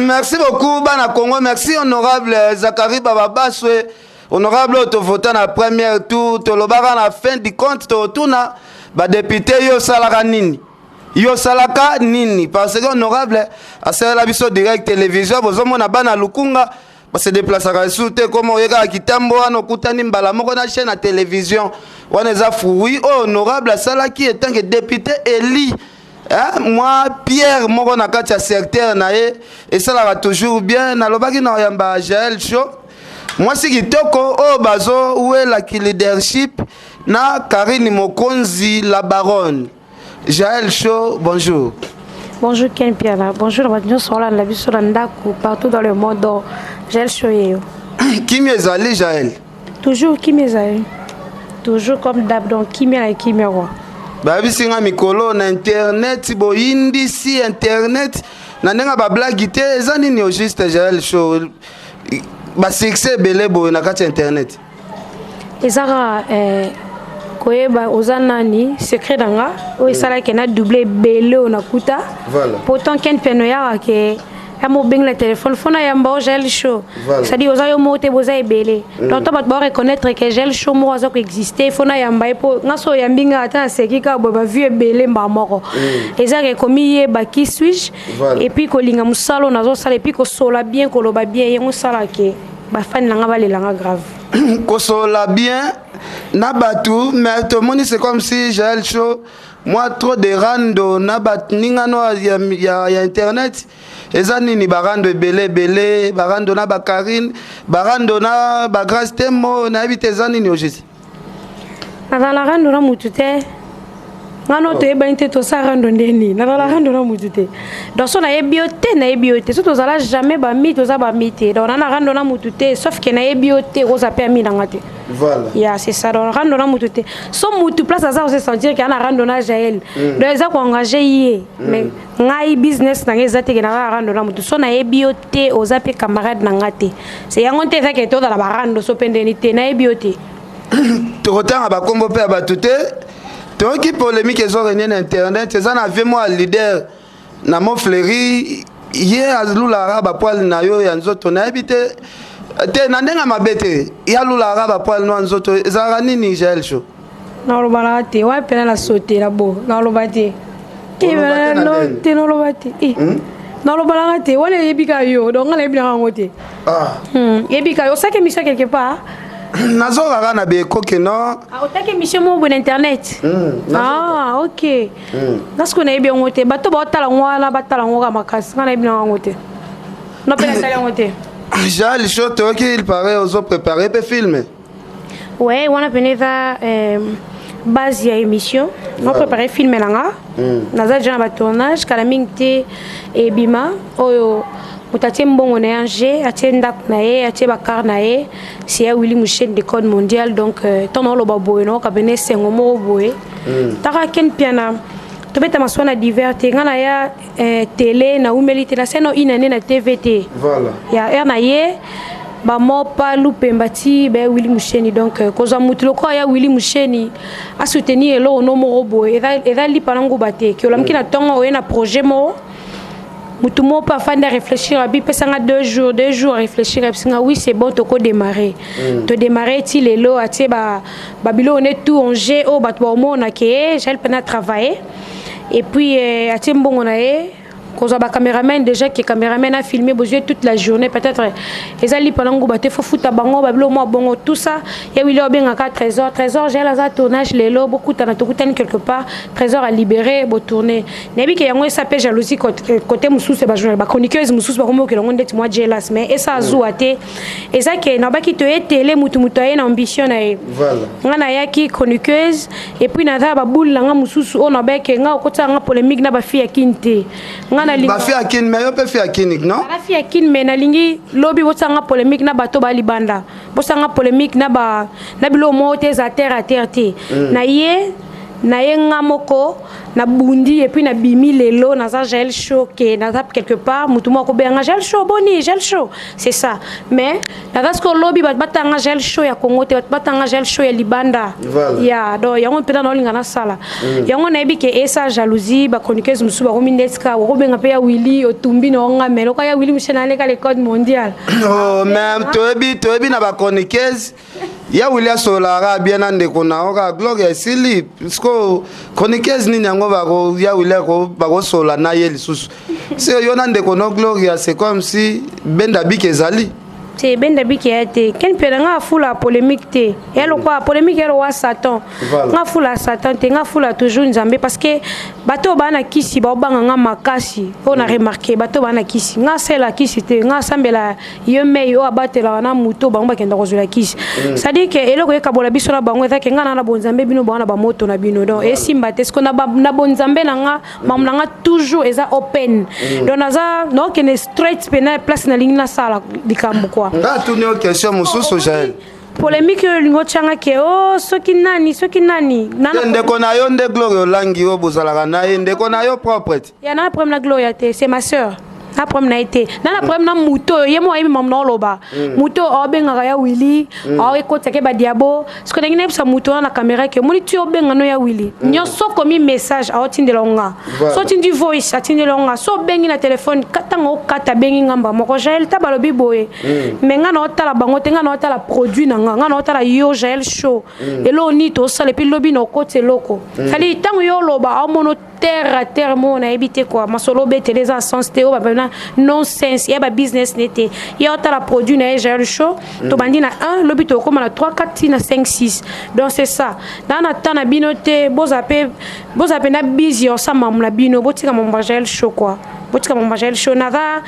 Merci beaucoup bana Congo, merci honorable Zacharie Bababaswe, honorable oyo tovota na première tour. Tolobaka na fin du compte totuna badéputé: yo osalaka nini? Yo osalaka nini? Parce que honorable asalela biso direct télévision. Bozomona bana Lukunga base déplaçaka lisusu te, koma oyekaka kitambo wana, okutani mbala moko na chaîne ya télévision wana. Eza fruit oyo honorable asalaki en tant que député élu. Mwa pierre moko na kati ya secteur na ye esalaka toujours bien. Nalobaki na oyamba Jael Show, mwasi kitoko oyo bazowelaki leadership na Karine Mokonzi la baronne. Jael Show, bonjour. Bonjour Ken Piana, bonjour bato nyonso olanda biso na ndako partout dans le monde. Donc Jael Show yeyo. Kimia ezali, Jael? Toujours, kimia ezali toujours comme d'hab, donc kimia na kimia quoi. Bayebisi nga mikolo na internet boyindisi internet na ndenge ya bablague te. Eza nini au juste, Jael Show? Basuccès ebele boye na kati ya internet. Eza kaka koyeba oza nani. Secret na nga oyo esalaki na double ebele oyo nakuta. Pourtant Ken Piano oyaka ke ya mobengi na téléphone fo na yamba o Jael Show. C'est-à-dire oza yo moko te, boza ebele. Donc to bato bareconnaître ke Jael Show moko aza koexiste, fo na yamba ye. Mpo nga so oyambi nga, ata naseki kaka boye, bavues ebele mbaa moko. Eza ke komiyeba qui suis-je et puis kolinga mosala oyo nazosala, et puis kosola bien, koloba bien, yango osala ke bafani na nga balelanga grave. Kosola bien na bato, mais tomoni c'est comme si Jael Show moi trop de rando na baningano ya internet. Eza nini, barando ebele ebele, barando na bakarine, barando na bagrace Temo? Nayebi te eza nini au juste. Nazala rando na mutu te. Nga no toyebani te, tosala rando ndeni? Nazala rando na mutu te. Donc so nayebi yo te, nayebi yo te. So tozala jamais bami, toza bami te. Donc na rando na mutu te, sauf ke nayebi yo te, oza mpe ami nanga te. Ya, c'est ça. Donc rando na mutu te. So mutu place aza kose sentir ke ana rando na Jael, donc eza koengage ye. Mais ngai business na ngai eza te ke naza rando na mutu. So nayebi yo te, oza mpe camarade na nga te. Se yango te eza ke tozala barando so mpe ndeni te, nayebi yo te. Tokotanga bakombo mpe ya bato te. Toyoki polémique ezorenie na internet. Eza na vie mwa leader na Mont-Fleury, ye alulaka bapoils na yo ya nzoto. Nayebi te te na ndenge ya mabe te, ye alulaka bapoils no ya nzoto. Ezalaka nini, Jael Show? Naloba te wana mpena na sotela bo, naloba te. Oloba te na ndenge? Te, naloba te. Nalobalaka te wana, eyebi kaka yo. Donc nga nayebi nanga yango te. Yebi kaka yo osaki émission quelque part. Nazokaka na bekoke no. Ah, otaki émission moko boye na internet? Ah ok, nga sikoyo nayebi yango te. Bato baotala yango wana, batala yango kaka makasi. Nga nayebi nanga yango te, no mpe nasali yango te. Jael Show, toyoki il paraît ozoprépare mpe film. Ouais, wana pene eza base ya émission. No préparé film na nga, naza déjà na batournage. Kala mingi te ebima. Oyo moto atie mbongo na ye ange, atie ndako na ye, atie bacar na ye, c'est ya Willi Mouchen de Code Mondial. Donc ntango naoloba boye, naoka pene esengo moko boye. Taka Ken Piana, tobeta masuwa na divers te. Nga na ya télé naumeli te, nasai no une année na TV te. Ya heure na ye bamopa lupemba ti baya Willi Musheni. Donc kozwa mutu lokola ya Willi Musheni asoutenir eloko no moko boye, eza lipa na nguba te. Ke olamuki na ntongo, oye na projet moko, mutu moko mpe afandi aréfléchir, abi pesanga 2 jours, 2 jours aréfléchir, abisinga oui, c'est bon, tokodémarre. Todémarre ti lelo atie babiloko ne tout en jeu oyo bato baomona ke Jael mpena travailler. Et puis atie mbongo na ye kozwa bacaméraman déjà, ke caméraman a filmé bozwi toute la journée, peut-être eza lipa na nguba te. Fo futa bango babilo mwa bongo, tout ça. Ya wili obengaka Trésor: Trésor, Jael aza tournage lelo, bokutana, tokutani quelque part. Trésor a libéré, botourne. Nayebi ke yango esa mpe jalousie côté mosusu, bachroniqueuse mosusu bakomi okela yango ndeti mwa jealous, mais esa azuwa te. Eza ke nabaki toye tele, mutu mutu aye na ambition na ye. Nga nayaki chroniqueuse et puis naza baboule na nga mosusu oyo nabeke nga okotala nga polémique na bafille ya kini te. Nga nalingi Bafille ya kini, mais yo mpe fille ya kini, non? Naza fille ya kini, mais nalingi lobi bosanga polémique na bato balibanda, bosanga polémique na biloko moko te, eza terre à terre te. Na ye Na ye nga moko nabundi et puis nabimi. Lelo naza Jael Show, ke naza quelque part, motu moko akobenga Jael Show, boni Jael Show, c'est ça. Mais naza sikoyo, lobi bato batanga Jael Show ya Congo te, bato batanga Jael Show ya libanda. Ya donc yango mpenza naolinga nasala yango. Nayebi ke esa jalousie, bachroniqueuse mosusu bakomi ndeti kaka okobenga mpe ya Willi, otumbi na onga me loka ya Willi Michel naleka le code mondial. Oh, mais toyebi na bachroniqueuse, ya Willi asololaka bien na ndeko na yo kaka Gloria esili. Siko chroniqueuse nini yango bako ya Willi bakosolola na ye lisusu? Si yo na ndeko no Gloria, c'est comme si benda biki ezali. Te, benda biki ya te. Ken mpe na nga afula polémique te, ya lokwa polémique ya lokwa Satan. Nga afula Satan te, nga afula toujours Nzambe, parce que bato oyo baa na kisi baobanga nga makasi. Oyo na remarquer, bato oyo baa na kisi, nga asala kisi te, nga asambela ye mei oyo abatelaka na moto. Bango bakenda kozwela kisi, c'est-à-dire ke eloko ekabola biso na bango eza ke nga na bonzambe, bino baa na bamoto na bino. Donc esimba te. Siko na bonzambe na nga, mamu na nga toujours eza open. Donc naza naokende straight mpe place nalingi nasala likambo quoi. Nga atuni yo question mosusu, Jael. Polémique oyo olingi otyanga ke o soki nani, soki nani. Te, ndeko na yo nde Gloria Olangi oyo bozalaka na ye, ndeko na yo propre te. Ya na problème na Gloria te, c'est ma sœur. Na problème na ye te, na problème na moto oyo ye mo ayebi mamu na oloba. Moto oyo aobengaka ya Willi, aoekotaka badiabo. Soki ndenge nayebisa moto wana na caméra ke omoni ti obenga no ya Willi nyonso, okomi message aotindela nga, so otindi voice atindela nga, so obengi na telefone, ntango okata abengi ngamba moko Jael ta balobi boye. Mais nga na otala bango te, nga na otala produit na nga, nga na otala yo Jael Show, eloko nini tosala. Et puis lobi na okoti eloko sali ntango yo oloba aomona terre à terre mo nayebi te quoi. Masolo obetele eza sens te, oyo bapena non sens ya babusiness ne te. Ye otala produit na ye Jael Show. Tobandi na 1, lobi tokóma na 3, 4 ti na 5, 6. Donc c'est ça, naa na temps na bino te. Bozala mpe, bozala mpe na busy osala mamu na bino. Botika mambo ya Jael Show quoi, botika mambo ya Jael Show. Naza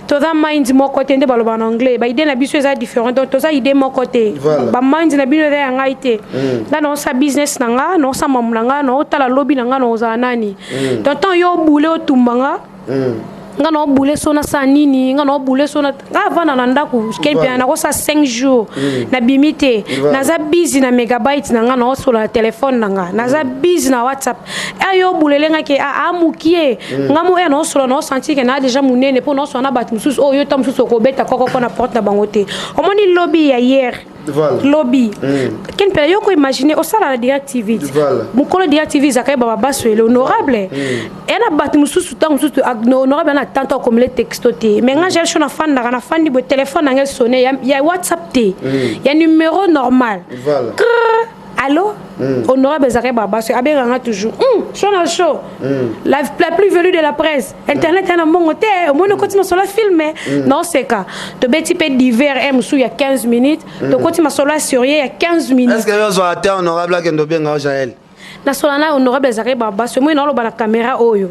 toza mind moko te, nde baloba na anglais, baidée na biso eza différent. Donc toza idée moko te. Bamind na bino eza ya ngai te. Nga naosala business na nga, naosala mamu na nga, naotala lobi na nga naozala nani. Donc ntango yo obule otumba nga, nga na obule so nasala nini? Nga na obule so nga avanda na ndako ke mpe nakosala 5 jours nabimi te. Naza busy na mégabyte na nga, naosola na telefone na nga, naza busy na WhatsApp. Ayo obulele nga ke amukie nga mo e naosola, naosentir ke naa déjà monene mpo naosola na bato mosusu oyo yo ta mosusu okobeta kokoko na porte na bango te. Omoni lobi ya hier, lobi ken mpe yo koimagine osala na Direct TV. Mokolo Direct TV ezalaka ye bababaso ele honorable eya na bato mosusu. Ntango mosusu honorable ana tante akomele texto te, mais nga Jael Show nafandaka, nafandi boye, telefone nanga esonne, ya WhatsApp te, ya numéro normal. Allo, honorable ezalaki babaso abenganga toujours show na show, la plus venue de la presse internet ya na mbongo te. Omoni okoti masolo ya film, naoseka. Tobeti mpe divers e mosusu ya 15 minutes, tokoti masolo ya sérieux ya 15 minutes. Est ce que yo ozwaka te honorable akende obenga o Jael? Nasola na honorable ezalaki babaso moi naoloba na caméra oyo.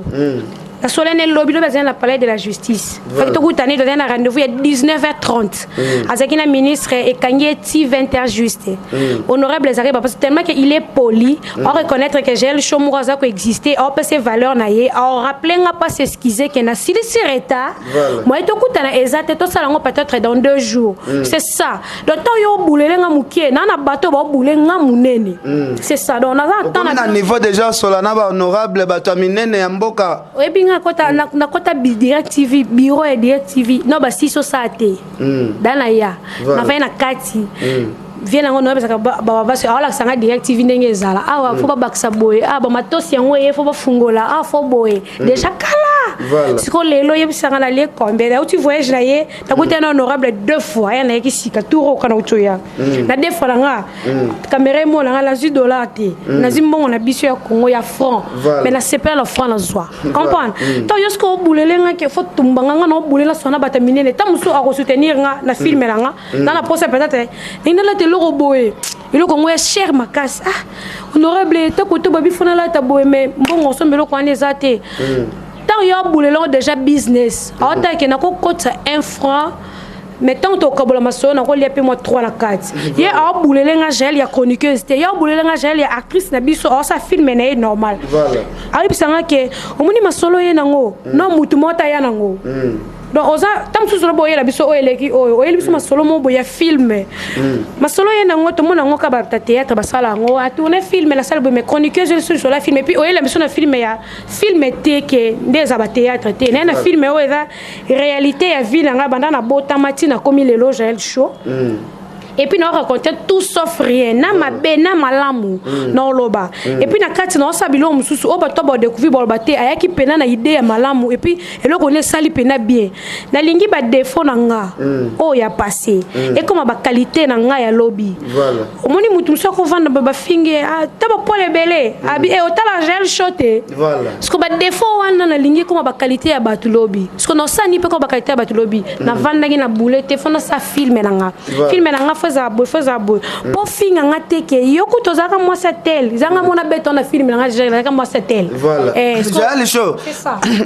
Nasola ne lobi, lobi azali na palais de la justice. Faki tokutani, tozali na rendez-vous ya 19h30, azalaki na ministre, ekangi ye ti 20h juste. Honorable ezalaki bapasi tellement que il est poli, areconnaître que Jael Show moko aza koexiste, aopesa valeur na ye, aorappeler nga mpa s'excuse ke nasilisi retard. Moye tokutana eza te, tosala yango peut-être dans 2 jours. C'est ça. Donc ntango yo obulele nga mokie, naa na bato baobule nga monene, c'est ça. Donc naza na temps. Na niveau déjà osola na bahonorable, bato ya minene ya mboka. Oyebi nga nakota Direct TV, bureau ya Direct TV no basisi osala te da na ya nafai na kati vie nango noyebisaka babasi aolakisa nga Direct TV ndenge ezala awa, fo babakisa boye awa, bamatosi yango eye, fo bafungola awa, fo boye déjà kala. Sikoyo lelo oyebisanga nalie combien? Nauti voyage na ye, nakuti na honorable deux fois. Ya nayeki sika tour oyo kana uti oya na deux fois na nga caméra emona nga, nazwi dollar te, nazwi mbongo na biso ya Congo ya franc, mais nasepela na franc nazwa comprendre. Ntango yo soki obulele nga ke fo tumbanga nga na obulela sona bato minene, ntango mosusu akosoutenir nga na film na nga na posa peut-être ndenge nalata eloko boye, eloko yango ya cher makasi. Ah, honorable te, kote babi fo nalata boye, mais mbongo osomba eloko wana eza te. Ntango yo abulela ngo déjà business, aotake nakokotisa un franc, mais ntango tokabola masolo nakolia mpe mwa 3 na kati. Ye aobulele nga Jael ya chroniqueuse te, ye aobulele nga Jael ya actrice na biso, aosa film na ye normal. Ayebisanga ke omoni masolo ye nango no mutu moko ta ya nango. Donc oza ta mosusu lobo oyela biso oyo eleki oyo oyeli biso masolo moko boye ya film. Masolo ye nango tomona yango kaka bato ya théâtre basala yango, atourne film na sala boye, mais chroniqueuse oyo lisolo ya film, et puis oyela biso na film ya film te ke nde eza bathéâtre te. Naye na film oyo eza réalité ya vie na ngai banda nabotama ntina nakomi lelo Jael Show. Et puis na raconter tout sauf rien, na mabe na malamu na oloba. Et puis na kati na osala biloko mosusu oyo bato badécouvrir, baloba te ayaki mpena na idée ya malamu, et puis eloko nde esali mpena bien. Nalingi badéfaut na nga oyo ya passé ekoma baqualité na nga ya lobi. Omoni mutu mosusu akovanda boye, bafingi ata bapole ebele abi e otala Jael Show te. Parce que badéfaut wana nalingi ekoma baqualité ya bato lobi, parce que nasani mpe koma baqualité ya bato lobi. Navandaki na bule te, fo nasala film na nga. Film na nga fo ezala boye, fo ezala boye, mpo finga nga te ke yo kutu ozalaka mwasi ya tel, ezalanga mona beto na film na nga, ezalaka mwasi ya tel. Jael Show,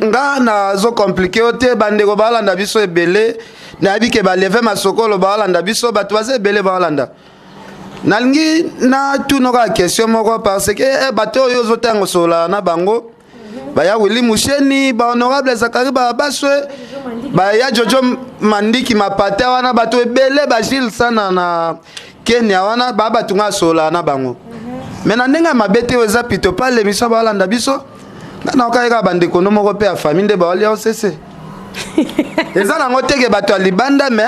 nga nazocompliquer yo te. Bandeko balanda biso ebele, nayebi ke baleve masokolo baolanda biso, bato baza ebele baolanda. Nalingi natuna kaka question moko, parce que bato oyo ozotanga osolola na bango, baya Willi Musheni, bahonorable Zakari Babaswe, baya Jojo Mandiki Mapata wana, bato ebele, bagile sana na Kenya wana, baa bato nga asolola na bango, me na ndenge ya mabe te. Oyo eza pito pa l'émission, baolanda biso. Nga naokai kaka bandeko no moko mpe ya famille nde baolia osese. Eza nango teke bato ya libanda, me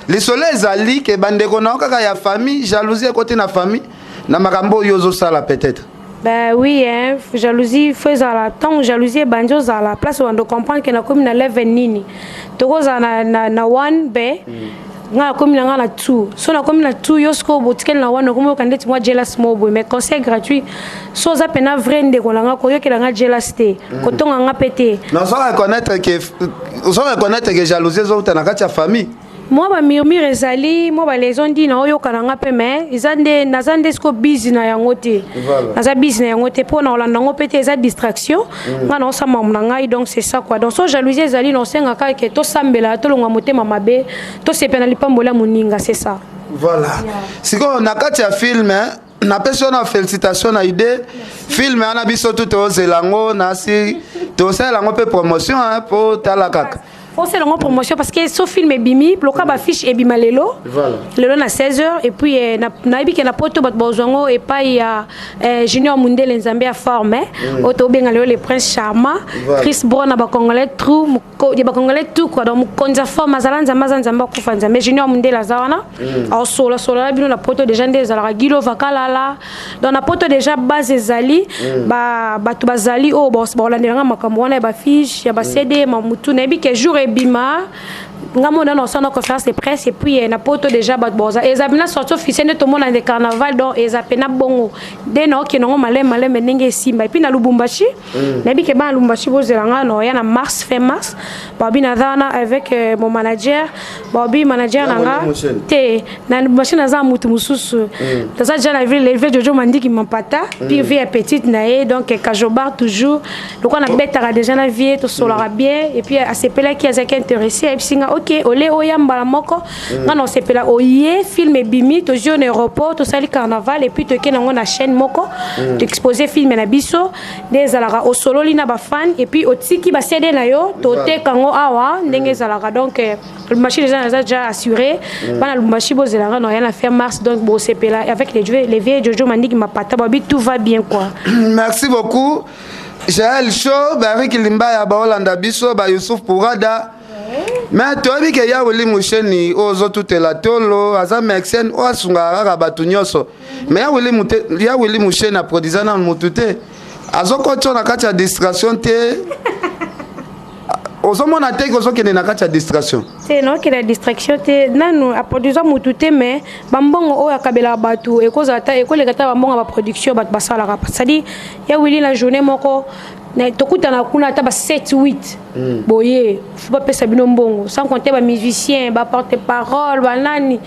lisolo ezali ke bandeko na yo kaka ya famille, jalousie ekoti na famille na makambo oyo ozosala peut-être. Ben oui, hein, jalousie faut ezala. Ntango jalousie ebandi, ozala place wando comprendre ke nakomi na level nini. Tokozala na 1 be nga nakomi na nga na 2. So nakomi na 2, yo sikoyo botikali na 1, okomi oyoka ndeti mwa jealous mo boye. Mais conseil gratuit, so oza mpena vrai ndeko na nga, koyokela nga jealous te, kotonga nga mpe te. Mais ozo reconnaître ke jalousie ezouta na kati ya famille? Mwa bamurmure ezali, mwa baleson ndi na oyoka na nga mpe, mais eza nde naza nde siko busy na yango te. Naza busy na yango te mpo na kolanda yango mpe te, eza distraction. Nga na osala makambo na ngai, donc c'est ça quoi. Donc so jalousie ezali, na osengaka ke tosambela, tolongwa motema mabe, tosepela na lipamboli ya moninga, c'est ça. Voilà. Sikoyo na kati ya film, napesi yo na félicitation na idée. Film wana biso tu tozela yango, nasi tosalela yango mpe promotion, mpo tala kaka. Osala yango promotion, parce que so film ebimi loka, bafiche ebima lelo. Lelo na 16 heures. Et puis nayebi ke na poto bato bazwa yango epai ya Junior Mundele, Nzambe ya forme, oyo tobenga lelo le prince Charma. Chris Brown na bacongolais trou ya bacongolais tout quoi. Donc mokonzi ya forme azala Nzambe, aza Nzambe, akufa Nzambe. Junior Mundele aza wana, aosolasola na bino na poto déjà. Nde ezalaka gilo vakalala. Donc na poto déjà base ezali, bato bazali oyo bakolandelanga makambo wana ya bafiche ya baCD mamutu. Nayebi ke jour ebima, nga mona na osala na conférence de presse. Et puis na poto déjà bato boza, eza mpena sortie officielle nde tomona nde carnaval. Donc eza mpena bongo nde naokende yango maleme maleme ndenge esimba. Et puis na Lubumbashi, nayebi ke bana Lubumbashi bozela nga na oya na mars, fin mars. Babi naza wana avec mon manager, babi manager na nga te. Na Lubumbashi naza mutu mosusu, naza déjà na ville leve Jojo Mandiki Mampata, puis vie ya petite na ye. Donc Kajobar toujours lokola nabetaka déjà na vie, tosolaka bien. Et puis asepelaki, azalaki intéressé, ayebisi nga: ok, ole oya mbala moko, nga na osepela oye. Film ebimi, tozwi yo na aéroport, tosali carnaval, et puis toke nango na chaîne moko, toexpose film na biso. Nde ezalaka osololi na bafan, et puis otiki baCD na yo, toteka yango awa ndenge ezalaka. Donc Lubumbashi déjà naza déjà assuré. Bana Lubumbashi bozelanga na oya na fin mars. Donc bosepela avec les vieux Jojo Mandiki Mapata, babi tout va bien quoi. Merci beaucoup Jael Show. Barik Limbaya baolanda biso, bayusuf Pourada. Me toyebi ke ya Wili Musheni oyo ozotutela tolo aza mécène oyo asungaka kaka bato nyonso. Me ya Wili Musheni aproduisa nanu motu te, azokoti na kati ya distraction te. Ozomona te ke ozokende na kati ya distraction? Te, naokende distraction te. Nanu aproduisa motu te, mais bambongo oyo akabelaka bato ekozala ta, ekoleka ta bambongo ya baproduction bato basalaka. C'est-à-dire ya Wili, na journée moko tokutana kuna ata ba 7 8 boye, fo bapesa bino mbongo, sans compter bamusicien, baporte parole, banani.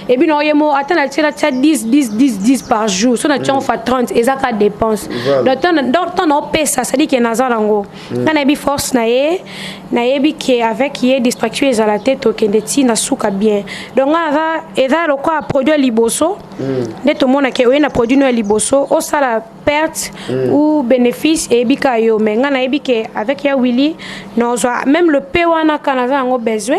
Ebino oye mo ata na tia, natia 10 10 10 10 par jour, so na tia ngo fa 30, eza ka dépense. Donc ntango naopesa, c'est-à-dire ke naza nango. Nga nayebi force na ye, nayebi ke avec ye distraction ezala te, tokende ti na suka bien. Donc nga naza, eza lokola produit ya liboso. Nde tomonake oye na produit no ya liboso, osala perte ou bénéfice, eyebi ka yo. Mais ngai nayebi ke avec ya Willy nazwa même le p wana ka naza yango besoin.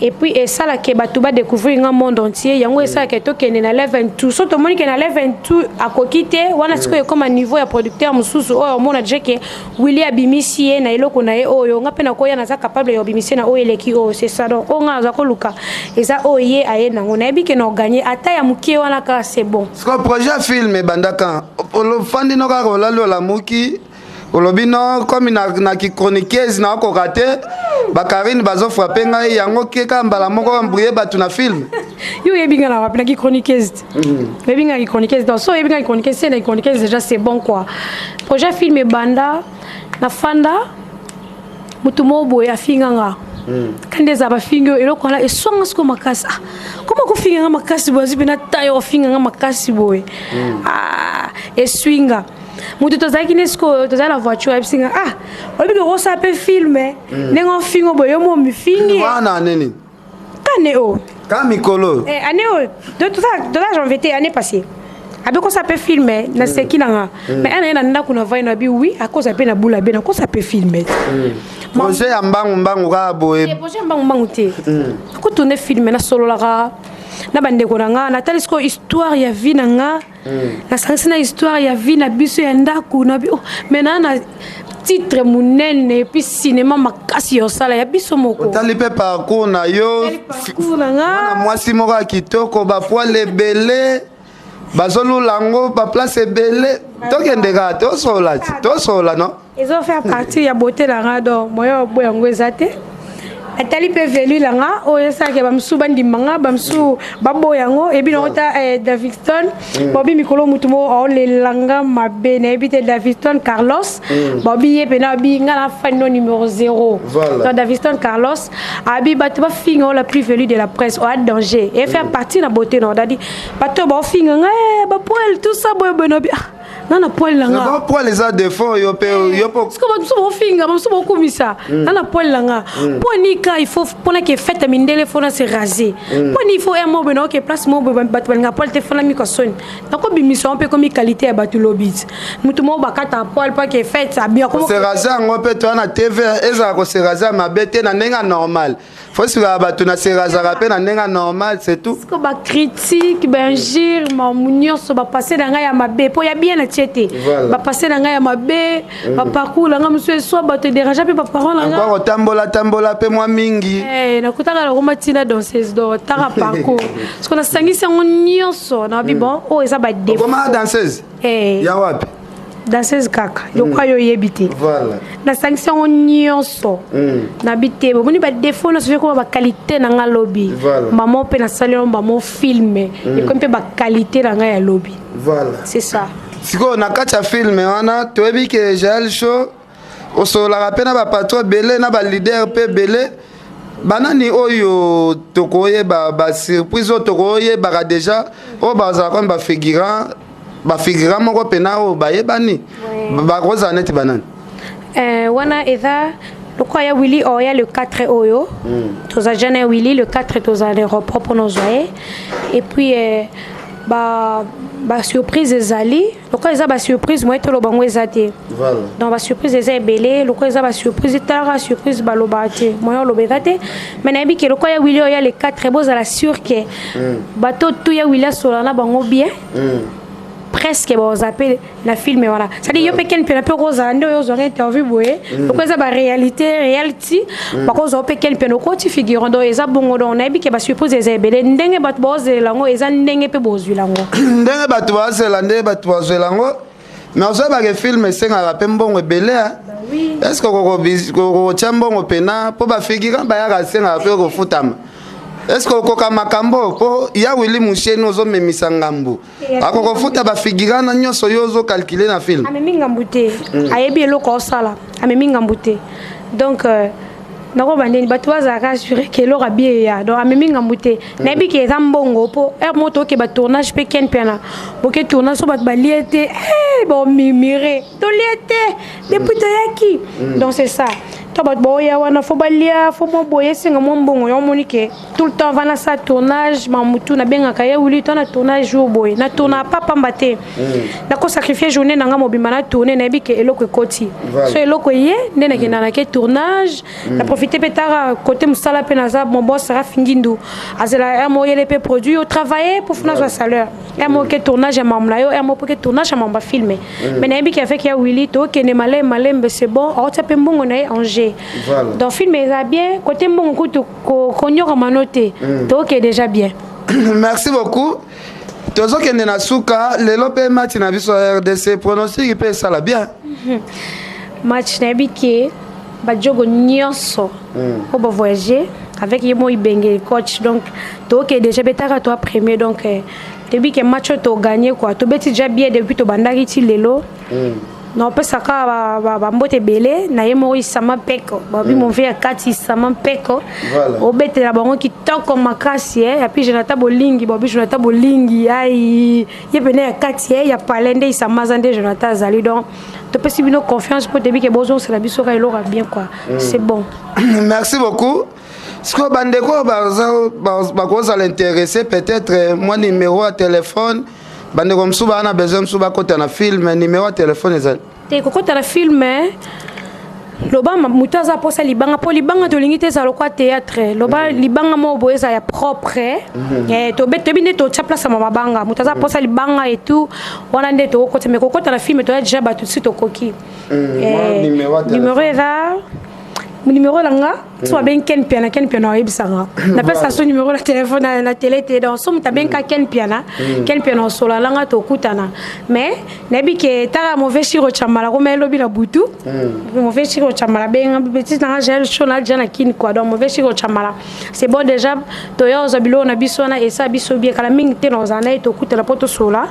Et puis esalaka bato badécouvrir nga monde entier. Yango esalaka tokende na level 2. So tomoni ke na level 2 akoki te, wana sikoyo ekóma niveau ya producteur mosusu oyo omona déjà ke Willy abimisi ye na eloko na ye oyo nga mpe nakoya, naza capable ya obimisi ye na oyo eleki oyo. C'est ça. Donc oyo nga naza koluka eza oyo ye aye nango, nayebi ke na oganye ata ya mokie wana kaka, c'est bon. Siko projet ya film ebandaka, ofandi no kaka, olali, olamuki, olobi: "No, komi na kichroniqueuse naokoka te, bakarine bazofrappe ngai yango keka mbala moko embrouille bato na film." Yo oyebi nga na wapi naki chroniqueuse? Oyebi nga naki chroniqueuse? Donc so oyebi nga chroniqueuse, se na chroniqueuse déjà, c'est bon quoi. Projet film ebanda, nafanda, motu moko boye afinga nga. Kandi eza bafingi oyo, eloko wana eswanga sikoyo makasi. Ah, koma kofinga nga makasi boye, azwi mpena tayo kofinga nga makasi boye. Ah, eswinga moto tozalaki ne sikoyo, tozali na voiture, ayebisi nga: "Ah, oyebi ke okosala mpe film ndenge ofinga boye, yo mo mifingi." Wana nini? Kane o. Ka mikolo? Eh, année oyo toza janvier te, année passée. Abe kosa mpe film, naseki na nga, mais ana ye na ndako na vai na bi oui, akosa mpe na bula be nakosa mpe film. Projet ya mbangu mbangu kaka boye? Projet ya mbangu mbangu te. Nakotourne film, nasololaka na bandeko na nga, natali sikoyo histoire ya vie na nga, nasangisi na histoire ya vie na biso ya ndako na bi. Oh, mais naa na titre monene et puis cinéma makasi ya osala ya biso moko. Otali mpe parcours na yo. Parcours na nga. Mwana mwasi moko ya kitoko, bapoils ebele, bazolula yango baplace ebele. Tokende kaka, tosola ti tosola no. Ezofaire partie ya beauté na nga, donc moyen oboya yango eza te. Atali mpe velu na nga oyo esalaka bamosusu bandima nga, bamosusu baboya yango. Ebi nango ta Davidson baobi mikolo, motu moko aolelanga mabe, nayebi te, Davidson Carlos baobi ye mpena abi nga na fani no numéro 0. Donc Davidson Carlos abi bato bafinga oyo la plus velue de la presse oya danger e faire partie na beauté na dadi. Bato oyo baofinga nga bapoils, tout ça boye boye, nabi ah, nga na poil na nga. Poil eza défaut yo mpe yo mpo? Siko bato mosusu baofinga, bamosusu baokumisa. Nga na poil na nga, mpo nika il faut mpona ke fête ya mindele fona se raser, mpo ni il faut un mo boye na oke place mo boye, bato balinga poil te, fona miko soni nakobimisa ngo mpe komi qualité ya bato. Lobi ti motu moko bakata poil mpo ke fête abia. Kose raser yango mpe, toya na TV, ezala kose raser ya mabe te, na ndenge ya normal. Fo sikaka bato na se rasaka mpe na ndenge ya normal, c'est tout. Siko bacritique, bainjure, mamu nyonso bapasse na ngai ya mabe, mpo ya bien na tie te. Bapasse na ngai ya mabe, baparcours na ngai mosusu eswa bato, edérange mpe baparent na ngai. Encore otambola tambola mpe mwa mingi. Eh, nakutaka nakoma ntina danseuse, donc taka parcours parce que nasangisi yango nyonso, nabi bon, oyo eza badéfaut. Okoma danseuse? Eh. Ya wapi? Danseuse kaka yoka yo oyebi te. Nasangisi yango nyonso, nabi te, bomoni badéfaut nyonso ekoma baqualité na nga lobi. Mama mpe nasali yango bamo film, ekomi mpe baqualité na ngai ya lobi. C'est ça. Sikoyo na kati ya film wana, toyebi ke Jael Show osololaka mpe na bapatron ebele, na baleader mpe ebele. Banani oyo tokoyeba basurprise oyo tokoyebaka déjà, oyo bazala comme bafigurant, bafigurant moko mpena oyo bayebani, bakozala neti banani? Wana eza lokola ya Willy oya le 4 oyo toza ja na Willy le 4, toza na aéroport mpona ozwa ye. Et puis ba basurprise ezali lokola eza basurprise moye toloba yango eza te. Donc basurprise eza ebele, lokola eza basurprise, etalaka surprise balobaka te, moyen oloba eza te. Mais nayebi ke lokola ya Willy oya le 4, bozala sûr ke bato tu ya Willy asola na bango bien, presque baoza mpe na film wana. C'est-à-dire yo mpe ken mpe na mpe okozala nde oyo ozwaka interview boye, loko eza baréalité reality, bakozwa mpe ken mpe okoti figurant. Donc eza bongo. Donc nayebi ke basurprise eza ebele, ndenge bato baozelela yango eza ndenge mpe bozwila yango. Ndenge bato bazela, ndenge bato bazwela yango. Mais ozoyebaka film esengaka mpe mbongo ebele. Est ce que okotya mbongo mpena mpo bafigurant bayaka, esengaka mpe kofutama? Est ce que okoka makambo mpo ya Willy Musheni ozomemisa ngambu, akokofuta bafigurant na nyonso yo ozocalcule na film? Amemi ngambu te, ayebi eloko osala, amemi ngambu te. Donc nakoba ndeni bato bazalaka assuré ke eloko abi eya. Donc amemi ngambu te, nayebi ke eza mbongo mpo heure moko toke batournage mpe ken mpe boke tournage, so bato balie te, bomimire tolie te depuis toyaki. Donc c'est ça. To bato baoya wana, fo balia, fo mwa boye, esenga mwa mbongo. Yo omoni ke tout le temps avant nasala tournage, mamutu nabengaka ye wili to na tournage jour boye. Na tourna pa pamba te, nakosacrifie journée na nga mobimba na tourne, nayebi ke eloko ekoti. So eloko eye nde nakenda nake tournage, na profite mpe tara côté mosala mpe naza mon boss Rafingindu azela ya moyele mpe produit otravaille mpo funa azwa salaire ya mo ke tournage ya mamu na yo ya mo mpo ke tournage ya mamu bafilme. Mais nayebi ke avec ya Willy tokende malembe malembe, c'est bon, aotia mpe mbongo na ye en jeu. Donc film eza bien, côté mbongo kutu konyokama no te, toke déjà bien. Merci beaucoup. Tozokende na suka. Lelo mpe match na biso ya RDC, pronostic mpe esala bien. Match, nayebi ke bajogo nyonso oyo bavoyage avec ye mo Ibenge coach, donc toke déjà betaka toa premier. Donc toyebi ke match oyo toganye quoi, tobeti déjà bien depuis tobandaki ti lelo. Na opesaka bambote ebele na ye moko Isama Mpeko, babi move ya kati Isama Mpeko. Obetela bango kitoko makasi et puis Jonathan Bolingi, babi Jonathan Bolingi ai ye pene ya kati ya palais nde Isama aza, nde Jonathan azali. Donc topesi bino confiance mpo toyebi ke bozongisela biso ka eloko ya bien quoi, c'est bon. Merci beaucoup. Sikoyo bandeko bakozala intéressé, peut-être mwa numéro ya téléphone, bandeko mosusu baa na besoin mosusu bakota na film, numéro ya téléphone ezali? Te, kokota na film, loba moto aza mposa libanga, mpo libanga tolingi te ezala lokwa théâtre. Loba libanga moko boye ezala ya propre. Toyebi nde totia place ya mabanga, moto aza mposa libanga et tout wana nde tokokota. Mais kokota na film, toya déjà bato si tokoki. Numéro eza numéro na nga. So babengi Ken Piana, Ken Piana oyebisanga, napesa so numéro na téléphone na télé te. Donc so moto abengi ka Ken Piana, Ken Piana osola nga, tokutana. Mais nayebi ke taka mauvais shiro chamala koma elobi na butu, mauvais shiro chamala benga petit nanga Jael Show na dia na kini quoi. Donc mauvais shiro chamala, c'est bon déjà, toya ozwa biloko na biso wana, esa biso bien. Kala mingi te na ozala na ye, tokutana mpo tosola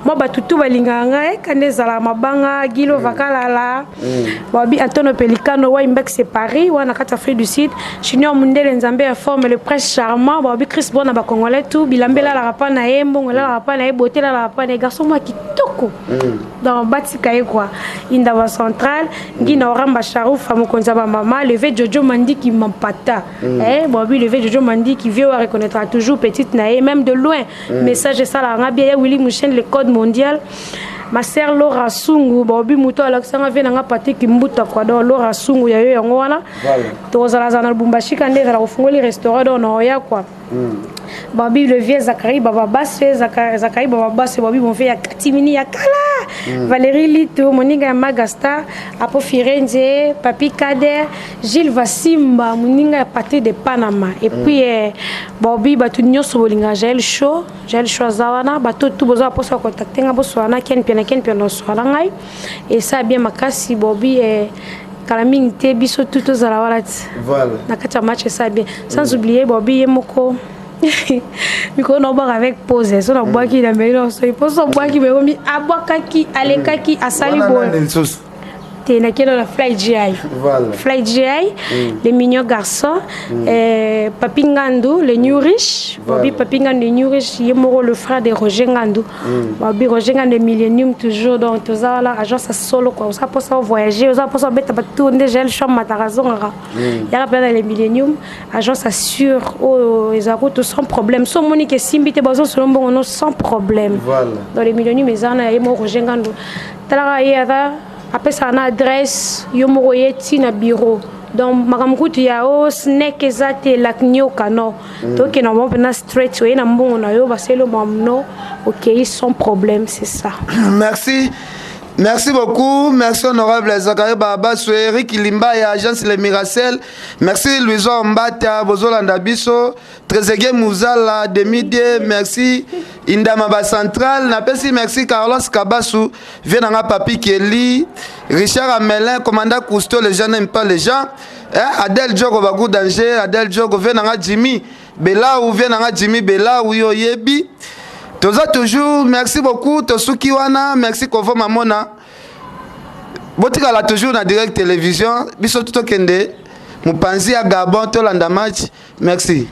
mwa. Bato tu balingaka ngai kande ezala mabanga gilo vakalala, babi Antonio Pelicano Waimbek, c'est Paris wana kati Afrique du Sud, Junior Mundele, Nzambe ya forme, le prince charmant, babi Chris Bona. Bacongolais tout, bilamba elalaka mpa na ye, mbongo elalaka mpa na ye, beauté elalaka mpa na ye, garçon mwa kitoko. Donc batika ye quoi. Indaba centrale ngina oramba Sharufa, mokonzi ya bamama, leve Jojo Mandiki Mampata, babi leve Jojo Mandiki, vieux wa reconnaîtra toujours petite na ye même de loin. Message esalaka nga bien ya Willy Mouchen, le code mondial. Ma sœur Laura Sungu, baobi moto alakisanga vie nanga Patrik Mbuta quoi. Donc Laura Sungu ya yo yango wana, tozalazala na Lubumbashi ka nde ezala kofungoli restaurant, donc na oya quoi. Babi le vieux Zakari Bababase, Zakari Bababase, babi mon vieux ya katimini ya kala, Valérie Lito, moninga ya Magastar, Apo Firenze, Papi Kader, Gilles Vasimba, moninga ya Patrie de Panama. Et puis babi bato nyonso bolingaka Jael Show, Jael Show aza wana. Bato tu boza baposa bacontacte nga, boswala na Ken Piana, Ken Piana oswala ngai, esa bien makasi. Bobi kala mingi te biso tu tozala wana ti na kati ya match, esa bien. Sans oublier bobi ye moko mikolo na obwaka avec pose, so nabwaki na mei nyonso mposo obwaki mekomi abwakaki alekaki asali boye te. Nakende na Fly Gi. Fly Gi, les mignons garçons, Papi Ngandu le new riche, babi Papi Ngandu le new riche, ye moko le frère de Roger Ngandu, babi Roger Ngandu Millennium toujours. Donc toza wana agence ya solo quoi. Oza mposa voyager, oza mposa obeta batour nde Jael Show mataka azongaka yaka mpe na le Millennium, agence assure oyo ezala kutu sans problème. So omoni ke esimbi te, bazosolo mbongo no sans problème. Donc le Millennium eza wana ya ye moko Roger Ngandu. Talaka ye aza apesaka na adresse yo moko ye ti na bureau. Donc makambo kutu ya o snack eza te, lak nioka no, tokende bango mpena straight, oye na mbongo na yo, basali yo makambo no, okei sans problème, c'est ça. Merci. Merci beaucoup. Merci honorable Zakaria Babasso, Eric Limbaya, agence Le Miracel. Merci Louison Mbata, Bozolanda Biso, Trezeguet Mouzala, Demidie, merci Indama Ba Central, Napesi merci Carlos Kabasu, Vienanga Papi Kelly, Richard Amelin, commandant Cousteau, les gens n'aiment pas les gens. Hein? Adèle Djogo Bagou Danger, Adèle Djogo, Vienanga Jimmy, Belaou, Vienanga Jimmy Belaou, yo yebi. Toza toujours, merci beaucoup, tosuki wana, merci Kovo Mamona. Botikala toujours na direct télévision, biso tokende mopanzi ya Gabon tolanda match. Merci.